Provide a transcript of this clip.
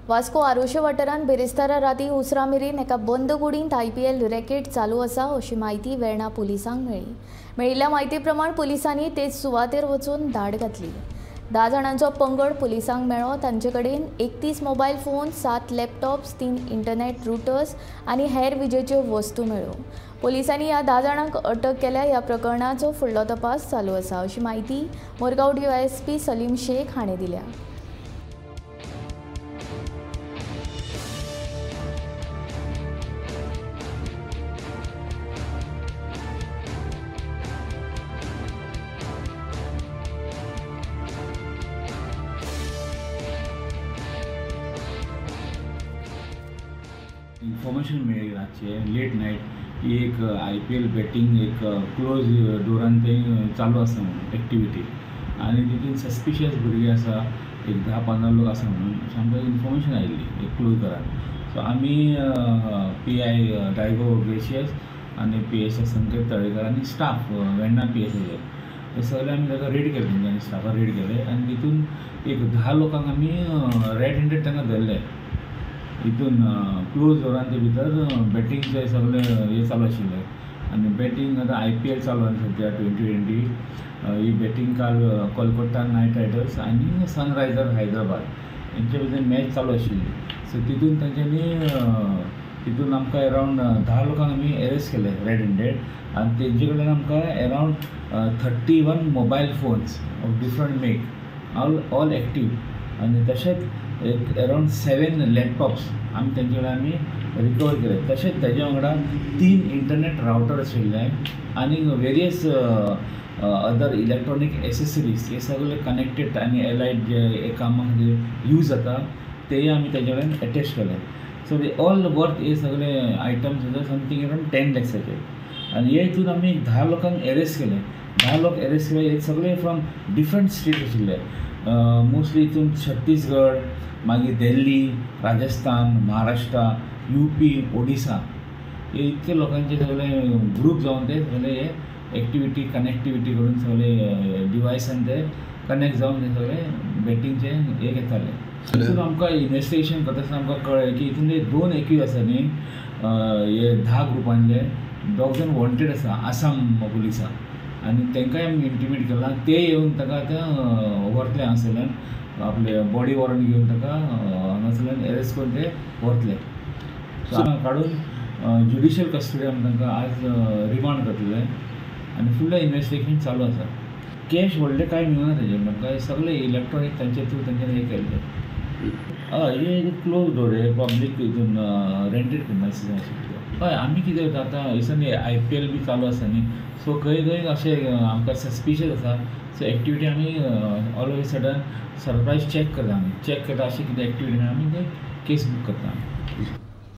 वास्को आरोशे वाठारांत बिरेस्तारा राती उसरां मेरेन एका बंद कुडींत IPL racket चालू आसा अशी म्हायती वेर्णा पुलिसांक मेळ्ळी. मेळिल्ल्या म्हायती प्रमाण पुलिसांनी तेच सुवातेर वचून धाड घातली. 10 जाणांचो पंगड पुलिसांक मेळ्ळो. तांचे कडेन 31 मोबायल फोन, 7 लॅपटॉप्स, 3 इंटरनेट रुटर्स आनी हेर विजेच्यो वस्तू मेळ्ळ्यो. पुलिसांनी ह्या 10 जाणांक अटक केल्या. ह्या प्रकरणाचो फुडलो तपास चालू आसा अशी म्हायती मोरगांव DYSP Salim Shaikh हाणें दिल्या. इन्फॉर्मेशन मेळ्ळी रातचे लेट नायट की एक IPL batting एक क्लोज डोरान थंय चालू आसा म्हणून एक्टिविटी आनी तितून सस्पिशियस भुरगे आसा, एक 10-15 लोक आसा म्हणून अशें आमकां इन्फॉर्मेशन आयिल्ली एक क्लोज डोरान. सो आमी PI Daigo gracious आनी PSI संकेत तळेकर आनी स्टाफ वेर्णा PSI हे सगळे आमी ताका रेड केले, तेंच्यांनी स्टाफाक रेड केले आनी तितून एक 10 लोकांक आमी रेड हँडेड तांकां धरले. हितून क्लोज डोरान ते भितर बॅटिंगचे सगळे हे चालू आशिल्ले आनी बॅटींग आतां IPL चालू आसा सद्या 2020. ही बॅटींग काल कोलकाता नायट रायडर्स आनी सनरायझर हैदराबाद हेंचे भितर मॅच चालू आशिल्ली. सो तितून तांच्यांनी तितून आमकां अरावंड 10 लोकांक आमी एरेस्ट केले रेड हँडेड आनी तेंचे कडल्यान आमकां around 31 mobile phones of different make all active आनी तशेंच एक अरावंड 7 लॅपटॉप्स आमी तेंचे कडेन आमी रिकवर केले. तशेंच तेज्या वांगडा 3 इंटरनेट रावटर आशिल्ले आनी वेरियस अदर इलेक्ट्रॉनीक एसेसरीज हे सगळे कनेक्टेड आनी एलायड जे कामा खातीर यूज जाता तेय आमी तेजे कडेन एटॅच केले. सो ते ऑल वर्थ हे सगळे आयटम्स आसा समथींग अरावंड 10 लॅक्साचे आनी हे हितून आमी 10 लोकांक एरेस्ट केले. 10 लोक एरेस्ट केले हे सगळे फ्रॉम डिफरंट स्टेट आशिल्ले. मोस्टली हितून छत्तीसगड, मागीर दिल्ली, राजस्थान, महाराष्ट्र, UP, Odisha हे इतके लोकांचे सगळे ग्रूप जावन ते सगळे हे एक्टिविटी कनेक्टिविटी करून सगळे डिवायसान ते कनेक्ट जावन ते सगळे बॅटिंगचे हे घेताले. हितून आमकां इन्वेस्टिगेशन करता आसतना आमकां कळ्ळें की हितून 2 एक्यूज आसा न्ही, हे 10 ग्रुपांतले 2 जाण वॉन्टेड आसा आसाम पुलिसां आनी तांकांय आमी इंटिमेट केलां. ते येवन ताका आतां व्हरतले हांगासरल्यान आपले बॉडी वॉरंट घेवन ताका हांगासरल्यान एरेस्ट करून ते व्हरतले. सो काडून ज्युडिशियल कस्टडी आमी तांकां आज रिमांड करतले आनी फुडलें इन्वेस्टिगेशन चालू आसा. कॅश व्हडलें कांय मेळना तेजेर, आमकां सगळें इलेक्ट्रॉनीक तांचे थ्रू तांच्यानी हें केल्लें. हय, हे क्लोज डोर हे पब्लीक हितून रेंटेड प्रिमायसीस आशिल्ले. हय, आमी कितें करता आतां दिसांनी IPL बी चालू आसा न्ही, सो खंय खंय अशें आमकां सस्पिशियस आसा सो एक्टिविटी आमी all of a sudden surprise check करता. आमी चॅक करता अशी कितें एक्टिविटी आमी ते केस बूक करता.